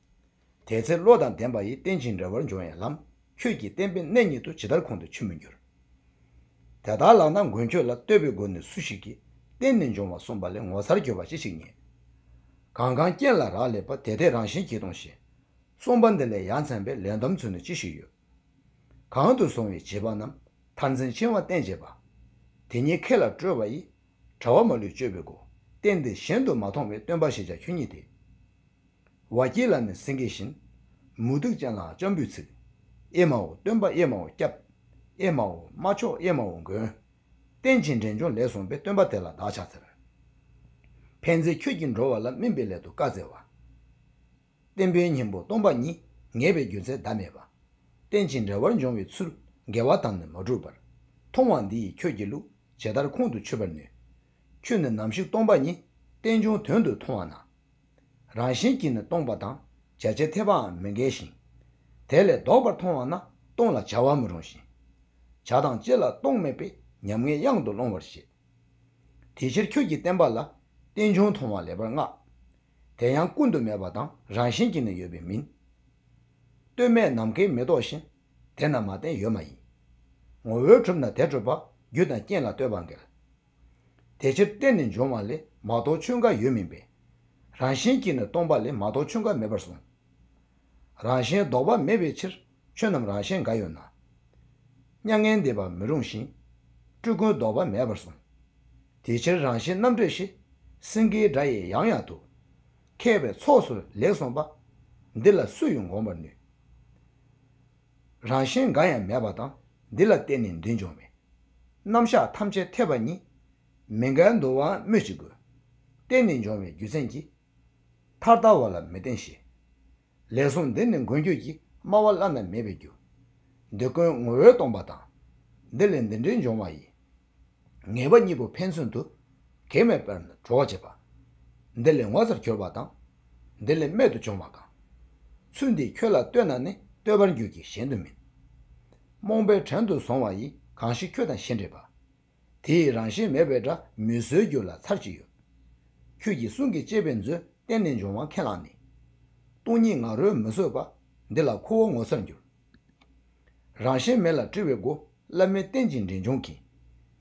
དེ་ཚེ་བློ་དང་ལྡན་པ་ཡིས། རྟེན་ཅིང་འབྲེལ་བར་འབྱུང་བའི་ལམ། ཁྱོད་ཀྱིས་བསྟན་པའི་གནད་ཉིད་དུ། ཇི་ལྟར་ཁོང་དུ་ཆུད་མི་འགྱུར། དེ་ལྟར་ལགས་ན་མགོན་ཁྱོད་ལ། བསྟོད་པའི་སྒོ་ནས་སུ་ཞིག་གིས། བརྟེན་ནས་འབྱུང་བ་གསུངས་པ་ལས། ངོ་མཚར་གྱུར་པ་ཅི་ཞིག་རྙེད། གང་གང་རྐྱེན་ལ་རག་ལས་པ། དེ་དེ་རང་བཞིན་གྱིས་སྟོང་ཞེས། གསུངས་པ་འདི་ལས་ཡ་མཚན་པའི། ལན་གདམས་ཚུལ་ནི་ཅི་ཞིག་ཡོད། གང་དུ་སོང་བའི་བྱིས་པ་རྣམས། མཐར་འཛིན་འཆིང་བ་བསྟེན་བྱེད་པ། དེ་ཉིད་ཁས་ལ་སྤྲོ་བ་ཡིས། བྲལ་བ་མ་ལུས་སྤྱོད་པའི་སྒོ། རྟེན་འདི་གཞན་དུ་མ་མཐོང་བས། སྟོན་པ་ཞེས་བྱ་ཁྱོད་ཉིད་དེ། བ་སྐྱེས་ལ་ནི་སེང་གེ་བཞིན། མུ་སྟེགས་ཅན་ལའང་སྤྱང་པོའི་ཚིག་ཨེ་མའོ་སྟོན་པ་ཨེ་མའོ་སྐྱབས། ཨེ་མའོ་སྨྲ་མཆོག་ཨེ་མའོ་མགོན། རྟེན་ཅིང་འབྲེལ་འབྱུང་ལེགས་གསུངས་པའི། སྟོན་པ་དེ་ལ་བདག་ཕྱག་འཚལ། ཕན་མཛད་ཁྱོད་ཀྱིས་འགྲོ་བ་ལ། སྨིན་པའི་སླད་དུ་བཀའ་སྩལ་བ། བསྟན་པའི་སྙིང་པོ་སྟོང་པ་ཉིད། ངེས་པའི་རྒྱུ་མཚན་ཟླ་མེད་པ། རྟེན་ཅིང་འབྲེལ་བར་འབྱུང་བའི་ཚུལ། འགལ་བ་དང་ནི་མ་གྲུབ་པར། མཐོང་བ་འདི་ཡིས་ཁྱོད་ཀྱི་ལུགས། ཇི་ལྟར་ཁོང་དུ་ཆུད་པར་ནུས། ཁྱོད་ནི་ནམ་ཞིག་སྟོང་པ་ཉིད། རྟེན་འབྱུང་དོན་དུ་མཐོང་བ་ན། རང་བཞིན་གྱིས་ནི་སྟོང་པ་དང་། བྱ་བྱེད་འཐད་པའང་མི་འགལ་ཞིང་། དེ་ལས་ལྡོག་པར་མཐོང་བ་ན། སྟོང་ལ་བྱ་བ་མི་རུང་ཞིང་། བྱ་དང་བྱེད་ལ་སྟོང་མེད་པས། ཉམ་ངའི་གཡང་དུ་ལོང་བར་བྱེད། དེ་ཕྱིར་ཁྱོད་ཀྱིས་བསྟན་པ་ལ། རྟེན་འབྱུང་མཐོང་བ་ལེགས་པར་བསྔགས། དེ་ཡང་ཀུན་ཏུ་མེད་པ་དང་། རང་བཞིན་གྱིས་ནི་ཡོད་པའི་མིན། ལྟོས་མེད་ནམ་མཁའི་མེ་ཏོག་བཞིན། དེ་རྣམས་མ་བསྟན་ཡོད་མ་ཡིན། ངོ་བོས་གྲུབ་ན་དེ་གྲུབ་པ། རྒྱུ་དང་རྐྱེན་ལ་ལྟོས་པ་འགལ། དེ་ཕྱིར་རྟེན་ནི་འབྱུང་བ་ལས། མ་གཏོགས་ཆོས་འགའ་ཡོད་མིན་པས། རང་བཞིན་གྱིས་ནི་སྟོང་པ་ལས། མ་གཏོགས་ཆོས་འགའ་མེད་པར་གསུངས། རང་བཞིན་ལྡོག་པ་མེད་པའི་ཕྱིར། ཆོས་རྣམས་རང་བཞིན་འགའ་ཡོད་ན། མྱ་ངན་འདས་པ་མི་རུང་ཞིང་། སྤྲུལ་ཀུན་ལྡོག་པ་མེད་པར་གསུངས། དེ་ཕྱིར་རང་བཞིན་རྣམ་འགྲེལ་ཞེས། སེང་གེའི་སྒྲ་ཡིས་ཡང་ཡང་དུ། མཁས་པའི་ཚོགས་སུ་ལེགས་གསུངས་པ། འདི་ལ་སུ་ཡང་འགོངས་པར་ནུས། རང་བཞིན་འགའ་ཡང་མེད་པ་དང་། འདི་ལ་བརྟེན་ནས་འདི་འབྱུང་བའི། རྣམ་གཞག་ཐམས་ཅད་འཐད་པ་ཉིད། མི་འགལ་འདུ་བའང་སྨོས་ཅི་དགོས། བརྟེན་ནས་འབྱུང་བའི་རྒྱུ་མཚན་གྱིས། མཐར་ལྟ་བ་ལ་མི་བརྟེན་ཞེས། ལེགས་གསུངས་འདི་ནི་མགོན་ཁྱོད་ཀྱི། སྨྲ་བ་བླ་ན་མེད་པའི་རྒྱུ། འདི་ཀུན་ངོ་བོས་སྟོང་པ་དང་། འདི་ལས་འདི་འདྲའི་འབྱུང་བ་ཡི། ངེས་པ་གཉིས་པོ་ཕན་ཚུན་དུ། གེགས་མེད་པར་ནི་གྲོགས་བྱེད་པ། འདི་ལས་ངོ་མཚར་གྱུར་པ་དང་། འདི་ལས་རྨད་དུ་བྱུང་བ་གང་། ཚུལ་འདི་ཁྱོད་ལ་ལྟོས་ན་ནི། ལྟོས་པར་འགྱུར་གྱི་གཞན་དུ་མིན། རྨོངས་པའི་བྲན་དུ་བཟུང་བ་ཡིས། གང་ཞིག་ཁྱོད་དང་གཞན་འདྲེས་པ། དེ་ཡི་རང་བཞིན་མེད་པའི་སྒྲ། མི་བཟོད་རྒྱུ་ལ་ཚར་གཅིག་ཡོད། ཁྱོད་ཀྱི་གསུང་གིས་གཅེས་པའི་མཛོད། བརྟེན་ནས་འབྱུང་བ་ཁས་བླངས་ནས། སྟོང་ཉིད་ང་རོས་མི་བཟོད་པ། འདི་ལ་ཁོ་བོ་ངོ་མཚར་འགྱུར། རང་བཞིན་མེད་ལ་སྤྲུལ་པའི་སྒོ། བླ་མེད་རྟེན་ཅིང་འབྲེལ་འབྱུང་གིས།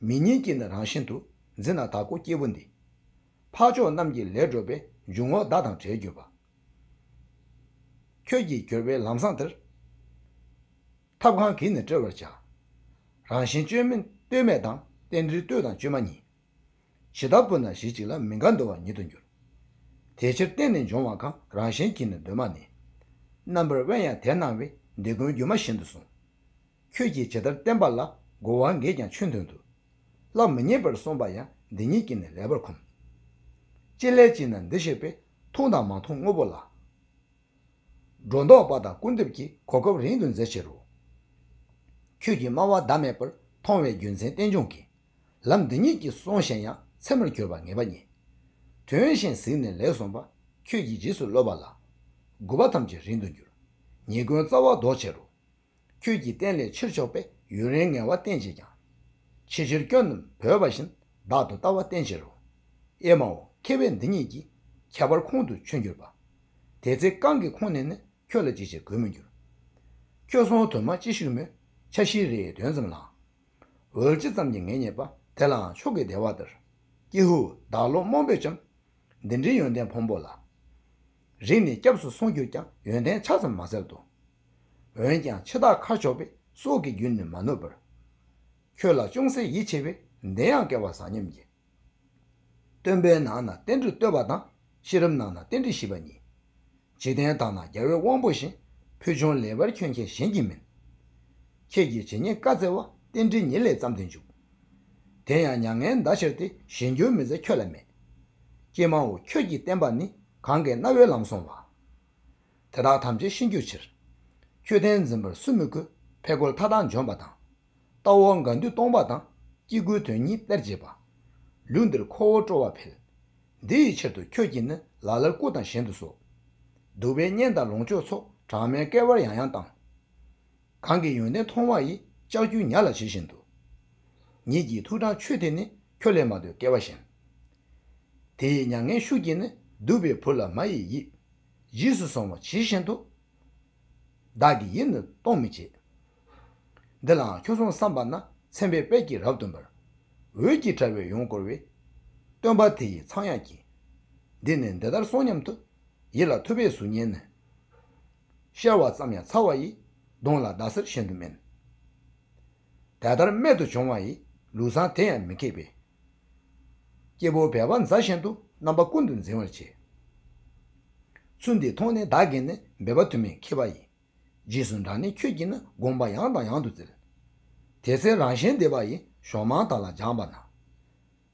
མི་ཉིད་ཀྱིས་ནི་རང་བཞིན་དུ། འཛིན་ན་བདག་ཁོ་སྐྱེས་བུ་འདི། འཕགས་མཆོག་རྣམས་ཀྱི་ལས་སྒྲུབ་པའི། འཇུག་ངོགས་བདག་དང་བྲལ་གྱུར་པ། ཁྱོད་ཀྱིས་གྱུར་པའི་ལམ་བཟང་དེར། ཐབས་གང་གིས་ནི་བཀྲི་བར་བྱ། རང་བཞིན་བཅོས་མིན་ལྟོས་མེད་དང་། རྟེན་འབྲེལ་ལྟོས་དང་བཅོས་མ་གཉིས། ཇི་ལྟར་སྤུར་ན་གཞི་གཅིག་ལ། མི་འགལ་འདུ་བ་ཉིད་དུ་འགྱུར། དེ་ཕྱིར་བརྟེན་ནས་འབྱུང་བ་གང་། རང་བཞིན་གྱིས་ནི་གདོད་མ་ནས། རྣམ་པར་དབེན་ཡང་དེ་སྣང་བས། འདི་ཀུན་སྒྱུ་མ་བཞིན་དུ་གསུངས། ཁྱོད་ཀྱིས་ཇི་ལྟར་བསྟན་པ་ལ། རྒོལ་བ་འགས་ཀྱང་ཆོས་དོན་དུ། སླར་མི་རྙེད་པར་གསུངས་པ་ཡང་། འདི་ཉིད་ཀྱིས་ནི་ལེགས་པར་ཁུམས། ཅི་ལས་ཅི་ན་འདི་ཤེས་པས། མཐོང་དང་མ་མཐོང་དངོས་པོ་ལ། སྒྲོ་འདོགས་པ་དང་སྐུར་འདེབས་ཀྱིས། གོ་སྐབས་རིང་དུ་འཛེག་བྱེད་རོགས། ཁྱོད་ཀྱིས་སྨྲ་བ་ཟླ་མེད་པར། མཐོང་བའི་རྒྱུ་མཚན་རྟེན་འབྱུང་གི། ལམ་འདི་ཉིད་ཀྱིས་སོང་ཞེན་ཡང་། མཚན་མར་གྱུར་པ་ངེས་པ་རྙེད། དོན་གཞན་གཟིགས་ནས་ལེགས་གསུངས་པ། ཁྱོད་ཀྱིས་རྗེས་སུ་སློབ་པ་ལ། རྒུད་པ་ཐམས་ཅད་རིང་དུ་འགྱུར། ཉེས་ཀུན་རྩ་བ་ཟློག་བྱེད་རོགས། ཁྱོད་ཀྱིས་བསྟན་ལས་ཕྱིར་ཕྱོགས་པའི། ཡུན་རིང་ངལ་བ་བསྟེན་བྱེད་ཀྱང་། ཕྱི་ཕྱིར་སྐྱོན་རྣམས་བོས་པ་བཞིན། བདག་ཏུ་ལྟ་བ་བསྟེན་བྱེད་རོགས། ཨེ་མའོ་མཁས་པས་འདི་ཉིད་ཀྱིས། ཁྱད་པར་ཁོང་དུ་ཆུད་གྱུར་པ། དེ་ཚེ་གང་གི་ཁོང་ནས་ནི། ཁྱོད་ལ་ཅི་བྱེད་གུས་མི་འགྱུར། ཁྱོད་སོང་དུ་མ་ཅི་ཞིག་སྨོས། འཆར་ཤེས་རེའི་དོན་ཙམ་ལའང་། འོལ་སྤྱི་ཙམ་གྱིས་ངེས་རྙེད་པ། དེ་ལའང་མཆོག་གི་བདེ་བ་ལྟར། ཀྱེ་ཧུད། བདག་བློ་རྨོངས་པས་ཀྱང་། འདི་འདྲའི་ཡོན་ཏན་ཕུང་པོ་ལ། རིང་ནས་སྐྱབས་སུ་སོང་གྱུར་ཀྱང་། ཡོན་ཏན་ཆ་ཙམ་མ་བསལ་ཏོ། འོན་ཀྱང་འཆི་བདག་ཁ་ཕྱོགས་པའི། སྲོག་གི་རྒྱུན་ནི་མ་ནུབ་པར། ཁྱོད་ལ་ཅུང་ཟད་ཡིད་ཆེས་པས། འདི་ཡང་སྐལ་བ་བཟང་སྙམ་གྱིས། སྟོན་པའི་ནང་ན་རྟེན་འབྲེལ་བསྟོད་པ་དང་། ཤེས་རབ་ནང་ན་རྟེན་འབྲེལ་ཞི་བ་ཉིད། འཇིག་རྟེན་དག་ན་རྒྱལ་བའི་དབང་པོ་བཞིན། ཕུལ་བྱུང་ལེགས་པར་མཁྱེན་མཁན་གཞན་གྱིས་མིན། ཁྱེད་ཀྱི་ཇི་སྙེད་བཀའ་སྩལ་བ། རྟེན་འབྲེལ་ཉིད་ལས་བརྩམས་ཏེ་འཇུག། དེ་ཡང་མྱ་ངན་འདའ་ཕྱིར་ཏེ། གཞན་འགྱུར་མི་མཛད་ཁྱོད་ལ་མེད། ཀྱེ་མའོ་ཁྱོད་ཀྱི་བསྟན་པ་ནི། གང་གི་རྣ་བའི་ལམ་སོང་བ། དེ་དག་ཐམས་ཅད་ཤེས་འགྱུར་ཕྱིར། ཁྱོད་བསྟན་འཛིན་པར་སུ་མི་གུས། ཕས་རྒོལ་མཐའ་དག་འཇོམས་པ་དང་། ལྟ་བ་འགལ་འདུས་སྟོང་པ་དང་། སྐྱེ་དགུའི་དོན་གཉིས་གཏེར་བྱེད་པ། ལུས་འདིར་ཁོ་བོ་སྤྲོ་བ་འཕེལ། འདི་ཡི་ཕྱིར་དུ་ཁྱོད་ཀྱིས་ནི། ལ་ལར་སྐུ་དང་བཞིན་དུ་གསོལ། གདུག་པའི་གཉེན་དང་ལོངས་སྤྱོད་ཚོགས། གྲངས་མེད་བསྐལ་པར་ཡང་ཡང་བཏང་། གང་གི་ཡོན་ཏན་མཐོང་བ་ཡི། ལྕགས་ཀྱུ་ཉ་ལ་ཇི་བཞིན་དུ། ཉིད་ཀྱི་ཐུགས་དྲངས་ཆོས་དེ་ནི། ཁྱོད་ལས་མ་འདོད་སྐལ་བ་གཞན། དེ་ཡི་མྱ་ངན་ཤུགས་ཀྱིས་ནི། གདུག་པའི་བུ་ལ་མ་ཡི་ཡིད། རྗེས་སུ་སོང་བ་ཇི་བཞིན་དུ། བདག་གི་ཡིད་ནི་གཏོང་མི་བྱེད། འདི་ལའང་ཁྱོད་སོང་བསམ་པ་ན། མཚན་དཔེའི་དཔལ་གྱིས་རབ་ཏུ་འབར། འོད་ཀྱི་དྲ་བས་ཡོངས་བསྐོར་བའི། སྟོན་པ་དེ་ཡི་ཚངས་དབྱངས་ཀྱིས། འདི་ནི་འདི་ལྟར་གསུངས་སྙམ་དུ། ཡིད་ལ་ཐུབ་པས་གཟུགས་བརྙན་ནི། ཤར་བ་ཙམ་ཡང་ཚ་བ་ཡི། གདོང་ལ་ཟླ་ཟེར་ཤིན་ཏུ་དམན། དེ་ལྟར་རྨད་དུ་བྱུང་བ་ཡི། ལུགས་བཟང་དེ་ཡང་མི་ཁེགས་པས། སྐྱེ་བོ་སྦལ་པ་མཛའ་བཞིན་དུ། རྣམ་པ་ཀུན་ཏུ་འཛིན་པར་བྱེད། ཚུལ་འདི་མཐོང་ནས་བདག་གིས་ནི། འབད་པ་དུ་མས་ཁེབས་པ་ཡི། རྗེས་སུ་འབྲང་ནས་ཁྱོད་ཀྱིས་ནི། དགོངས་པ་ཡང་དང་ཡང་དུ་བཙལ། དེ་ཚེ་རང་གཞན་བདེ་བ་ཡི། གཞོམ་མང་དག་ལ་སྦྱངས་པ་ན།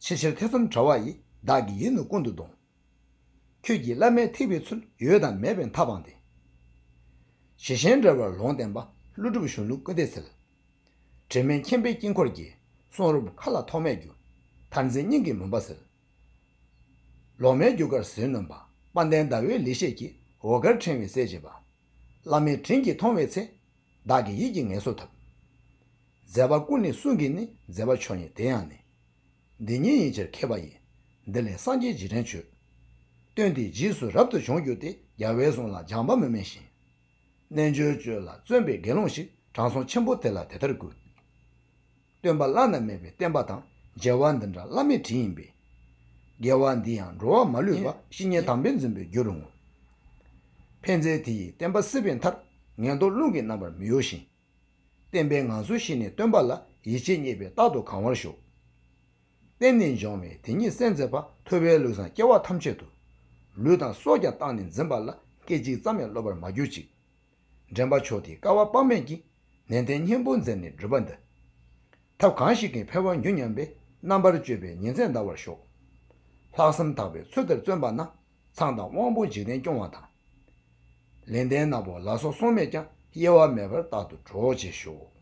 ཕྱི་ཕྱིར་ཐེ་ཚོམ་བྲལ་བ་ཡི། བདག་གི་ཡིད་ནི་ཀུན་ཏུ་གཏོང་། ཁྱོད་ཀྱིས་བླ་མའི་ཐེག་པའི་ཚུལ། ཡོད་དང་མེད་པའི་མཐའ་སྤངས་ཏེ། ཇི་བཞིན་འབྲེལ་བར་ལུང་བསྟན་པ། ཀླུ་སྒྲུབ་གཞུང་ལུགས་ཀུན་བདེ་གསལ། དྲི་མེད་མཁྱེན་པའི་དཀྱིལ་འཁོར་གྱི། གསུང་རབ་མཁའ་ལ་ཐོགས་མེད་རྒྱུ། མཐར་འཛིན་སྙིང་གི་མུན་པ་སེལ། ལོ་མའི་རྒྱུ་སྐར་ཟིལ་གནོན་པ། དཔལ་ལྡན་ཟླ་བའི་ལེགས་བཤད་ཀྱི། འོད་དཀར་ཕྲེང་བའི་གསལ་བྱེད་པ། བླ་མའི་དྲིན་གྱིས་མཐོང་བའི་ཚེ། བདག་གི་ཡིད་ཀྱིས་ངལ་གསོ་ཐོབ། མཛད་པ་ཀུན་ནི་གསུང་གི་ནི། མཛད་པ་མཆོག་ཉིད་དེ་ཡང་ནི། འདི་ཉིད་ཡིན་ཕྱིར་མཁས་པ་ཡིས། འདི་ལས་སངས་རྒྱས་རྗེས་དྲན་བྱོས། སྟོན་དེ་རྗེས་སུ་རབ་ཏུ་བྱུང་གྱུར་ཏེ། རྒྱལ་བའི་གསུང་ལ་སྦྱངས་པ་མི་དམན་ཞིང་། རྣལ་འབྱོར་སྤྱོད་ལ་བརྩོན་པའི་དགེ་སློང་ཞིག། དྲང་སྲོང་ཆེན་པོ་དེ་ལ་དེ་ལྟར་བསྐུལ། སྟོན་པ་བླ་ན་མེད་པའི་བསྟན་པ་དང་། རྒྱལ་བ་འདི་འདྲ་བླ་མའི་དྲིན་ཡིན་པས། དགེ་བ་འདི་ཡང་འགྲོ་བ་མ་ལུས་པ། བཤེས་གཉེན་དམ་པས་འཛིན་པའི་རྒྱུ་རུ་ངོ་། ཕན་མཛད་དེ་ཡི་བསྟན་པ་སྲིད་པའི་མཐར། ངན་རྟོག་རླུང་གིས་རྣམ་པར་མི་གཡོ་ཞིང་། བསྟན་པའི་ངང་ཚུལ་ཤེས་ནས་སྟོན་པ་ལ། ཡིད་ཆེས་རྙེད་པས་རྟག་ཏུ་གང་བར་ཤོག། བསྟན་ནས་འབྱུང་བའི་དེ་ཉིད་གསན་མཛད་པ། ཐུབ་པའི་ལུགས་བཟང་སྐྱེ་བ་ཐམས་ཅད་དུ། ལུས་དང་སྲོག་ཀྱང་བཏང་ནས་འཛིན་པ་ལ། སྐད་ཅིག་ཙམ་ཡང་སློབ་པར་མ་གྱུར་ཅིག། འདྲེན་པ་མཆོག་དེས་དཀའ་བ་དཔག་མེད་ཀྱིས། ནན་ཏན་སྙིང་པོར་མཛད་ནས་བསྒྲུབས་པ་འདི། ཐབས་གང་ཞིག་གིས་འཕེལ་བར་འགྱུར་སྙམ་པའི། རྣམ་པར་དཔྱོད་པས་ཉིན་མཚན་འདའ་བར་ཤོག། ལྷག་བསམ་དག་པས་ཚུལ་དེར་བརྩོན་པ་ན། ཚངས་དང་དབང་པོ་འཇིག་རྟེན་སྐྱོང་བ་དང་། ལེགས་ལྡན་ནག་པོ་ལ་སོགས་སྲོག་མེད་ཀྱང་། གཡེལ་བ་མེད་པར་རྟག་ཏུ་གྲོགས་བྱེད་ཤོག།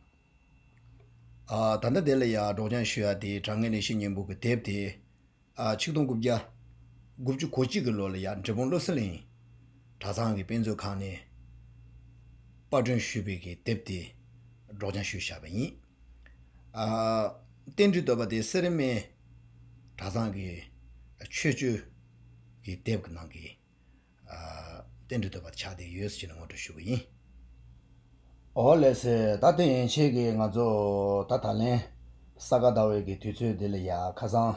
ཨ། ད་ལྟ་དེ་ལ་ཡ་སྒྲོག་སྦྱང་ཞུ་ཡ་དེ་དྲང་ངེས་ལེགས་བཤད་སྙིང་པོ་གི་དེབ་དེ། ཨ། ཆིག་སྟོང་དགུ་བརྒྱ་དགུ་བཅུ་གོ་གཅིག་གི་ལོ་ལ་ཡ་འབྲས་སྤུངས་བློ་གསལ་གླིང་གྲྭ་ཚང་གི་དཔེ་མཛོད་ཁང་ནས་པར་སྐྲུན་ཞུས་པའི་གི་དེབ་དེ་སྒྲོག་སྦྱང་ཞུས་བཞག་པ་ཡིན། ཨ། རྟེན་འབྲེལ་བསྟོད་པ་དེ་སེར་སྨད་གྲྭ་ཚང་གི་ཆོས་སྤྱོད་ཀྱི་དེབ་ཀྱི་ནང་གི། ཨ། རྟེན་འབྲེལ་བསྟོད་པ་ཆགས་བསྡད་ཡོད་ཟེར་ནས་ངོ་སྤྲོད་ཞུ་གི་ཡིན། ཨོ་ལགས་སེ། ད་དེ་ཡན་ཆད་ཀྱིས་ང་ཚོ་ད་ད་ལན་ས་ག་ཟླ་བའི་གི་དུས་ཚོད་འདི་ལ་ཡ་ཁ་སང་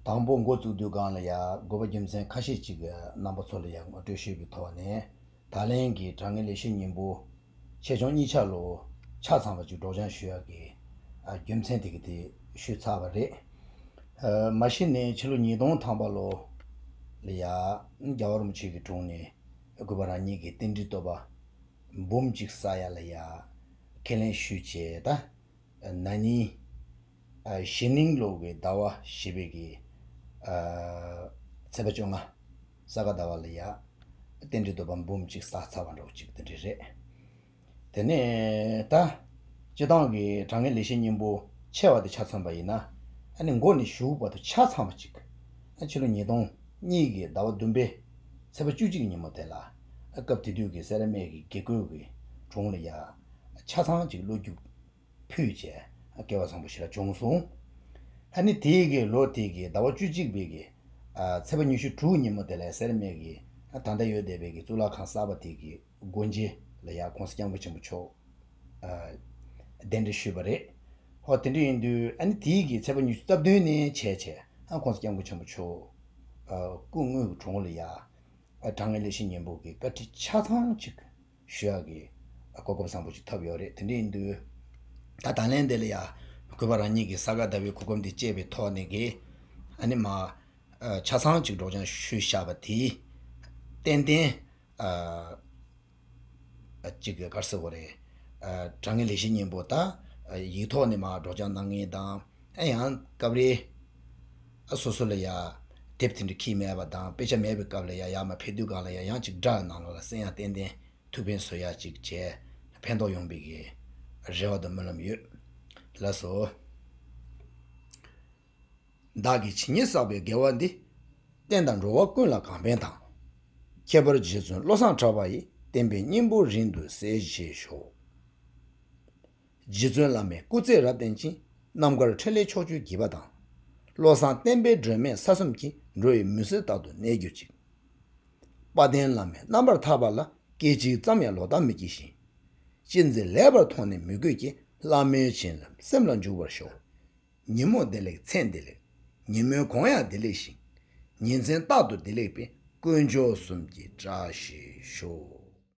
དང་པོ་འགོ་བཙུགས་དུས་སྒང་ལ་ཡ་དགོས་པ་རྒྱུ་མཚན་ཁ་ཤས་ཅིག་གི་རྣམ་པ་ཚོ་ལ་ཡ་ངོ་སྤྲོད་ཞུས་པའི་ཐོག་ནས། ད་ལན་གྱི་དྲང་ངེས་ལེགས་བཤད་སྙིང་པོ་ཆེད་སྦྱོང་གཉིས་ཆ་ལོ་ཆ་ཚང་བ་ཅིག་སྒྲོག་སྦྱང་ཞུ་ཡག་གི་ཨ་རྒྱུ་མཚན་དེ་གི་དེ་ཞུས་ཚར་བ་རེད། ཨ་མ་གཞི་ནས་ཕྱི་ལོ་ཉིས་སྟོང་ཐམ་པ་ལོ་ལ་ཡ་རྒྱལ་བ་རིན་པོ་ཆེ་གི་དྲུང་ནས་གུས་པ་རང་ཉིད་ཀྱི་རྟེན་འབྲེལ་བསྟོད་པ་འབུམ་གཅིག་བསགས་ཡ་ལ་ཡ་ཁས་ལེན་ཞུས་བྱས། ད་ན་ནིང་ཨ་གཞེས་ནིང་ལོ་གི་ཟླ་བ་བཞི་པའི་གི་ཨ་ཚེས་པ་བཅོ་ལྔ་ས་ག་ཟླ་བ་ལ་ཡ་རྟེན་འབྲེལ་བསྟོད་པ་འབུམ་གཅིག་བསགས་ཚར་བ་འདྲ་བོ་ཅིག་དེ་འདྲ་རེད། དེ་ནས་ད་སྤྱི་བཏང་གི་དྲང་ངེས་ལེགས་བཤད་སྙིང་པོ་ཆེ་བ་དེ་ཆ་མཚོན་པ་ཡིན་ན། ཨ་ནི་མགོ་ནས་གཞུག་བར་དུ་ཆ་ཚང་བ་ཅིག། ཨ་ཕྱི་ལོ་ཉིས་སྟོང་གཉིས་ཀྱི་ཟླ་བ་བདུན་པའི་ཚེས་པ་བཅུ་གཅིག་ཉིན་མོ་དེ་ལ། ཨ་སྐབས་དེ་དུས་ཀྱི་སེར་སྨད་ཀྱི་དགེ་བསྐོས་ཀྱི་དྲུང་ལ་ཡ་ཆ་ཚང་ཅིག་བློ་རྒྱུགས་ཕུལ་བྱས་སྐལ་བ་བཟང་པོ་ཞེ་དྲག་བྱུང་སོང་། ཨ་ནི་དེའི་གི་ལོ་དེའི་གི་ཟླ་བ་བཅུ་གཅིག་པའི་གི་ཨ་ཚེས་པ་ཉི་ཤུ་དྲུག་ཉིན་མོ་དེ་ལ་སེར་སྨད་ཀྱི་ཨ་ད་ལྟ་ཡོད་བསྡད་པའི་གི་གཙུག་ལག་ཁང་གསར་པ་དེ་གི་སྒོ་འབྱེད་ལ་ཡ་༸གོང་ས་༸སྐྱབས་མགོན་ཆེན་པོ་མཆོག་ཨ་གདན་འདྲེན་ཞུས་པ་རེད། ཨོ་དེ་འདྲ་ཡིན་དུས་ཨ་ནི་དེའི་གི་ཚེས་པ་ཉི་ཤུ་རྩ་བདུན་ནས་བྱས་བྱས་ཨ་༸གོང་ས་༸སྐྱབས་མགོན་ཆེན་པོ་མཆོག་སྐུ་དངོས་ཀྱི་དྲུང་ལ་ཡ་དྲང་ངེས་ལེགས་བཤད་སྙིང་པོ་གི་བཀའ་ཁྲིད་ཆ་ཚང་ཅིག་ཞུ་ཡག་གི་གོ་སྐབས་བཟང་པོ་ཅིག་ཐོབ་ཡོད་རེད། དེ་འདྲ་ཡིན་དུས་ད་ད་ལན་དེ་ལ་ཡ་གུས་པ་རང་ཉིད་ཀྱི་ས་ག་ཟླ་བའི་གོ་སྐབས་འདི་སྤྱད་པའི་ཐོག་ནས་གི་ཨ་ནི་མ་ཆ་ཚང་ཅིག་སྒྲོག་སྦྱང་ཞུས་བཞག་པ་དེ་ཏན་ཏན་ཅིག་ག་རེ་ཟེར་དགོས་རེད། དྲང་ངེས་ལེགས་བཤད་སྙིང་པོ་ད་ཡིག་ཐོག་ནས་མ་སྒྲོག་སྦྱང་གནང་མཁན་དང་ཨ་ཡང་སྐབས་རེ་ཨ་སོ་སོ་ལ་ཡ་དེབ་དེ་འདྲ་ཁྱེར་མེད་པ་དང་དཔེ་ཆ་མེད་པའི་སྐབས་ལ་ཡ་ཡར་མར་ཕེབས་དུས་སྒང་ལ་ཡ་ཡང་ཅིག་སྒྲ་ནང་ལོགས་ལ་གསན་ཡག་ཏན་ཏན་ཐུགས་ཕན་གསོས་ཡག་ཅིག་བྱས་ཕན་ཐོགས་ཡོང་བའི་གི་རེ་བ་དང་སྨོན་ལམ་ཡོད། ལགས་སོ། བདག་གིས་ཇི་སྙེད་བསགས་པའི་དགེ་བ་འདི། བསྟན་དང་འགྲོ་བ་ཀུན་ལ་གང་ཕན་དང་། ཁྱད་པར་རྗེ་བཙུན་བློ་བཟང་གྲགས་པ་ཡི། བསྟན་པའི་སྙིང་པོ་རིང་དུ་གསལ་བྱེད་ཤོག། རྗེ་བཙུན་བླ་མའི་སྐུ་ཚེ་རབ་བརྟན་ཅིང་། རྣམ་དཀར་འཕྲིན་ལས་ཕྱོགས་བཅུར་རྒྱས་པ་དང་། བློ་བཟང་བསྟན་པའི་སྒྲོན་མེ་ས་གསུམ་གྱི། འགྲོ་བའི་མུན་སེལ་རྟག་ཏུ་གནས་གྱུར་ཅིག། དཔལ་ལྡན་བླ་མའི་རྣམ་པར་ཐར་པ་ལ། སྐད་ཅིག་ཙམ་ཡང་ལོག་ལྟ་མི་སྐྱེ་ཞིང་། ཅི་མཛད་ལེགས་པར་མཐོང་ནས་མོས་གུས་ཀྱིས། བླ་མའི་བྱིན་རླབས་སེམས་ལ་འཇུག་པར་ཤོག། ཉིན་མོ་བདེ་ལེགས་མཚན་བདེ་ལེགས། ཉིན་མོའི་གུང་ཡང་བདེ་ལེགས་ཤིང་། ཉིན་མཚན་རྟག་ཏུ་བདེ་ལེགས་པའི། དཀོན་མཆོག་གསུམ་གྱི་བཀྲ་ཤིས་ཤོག།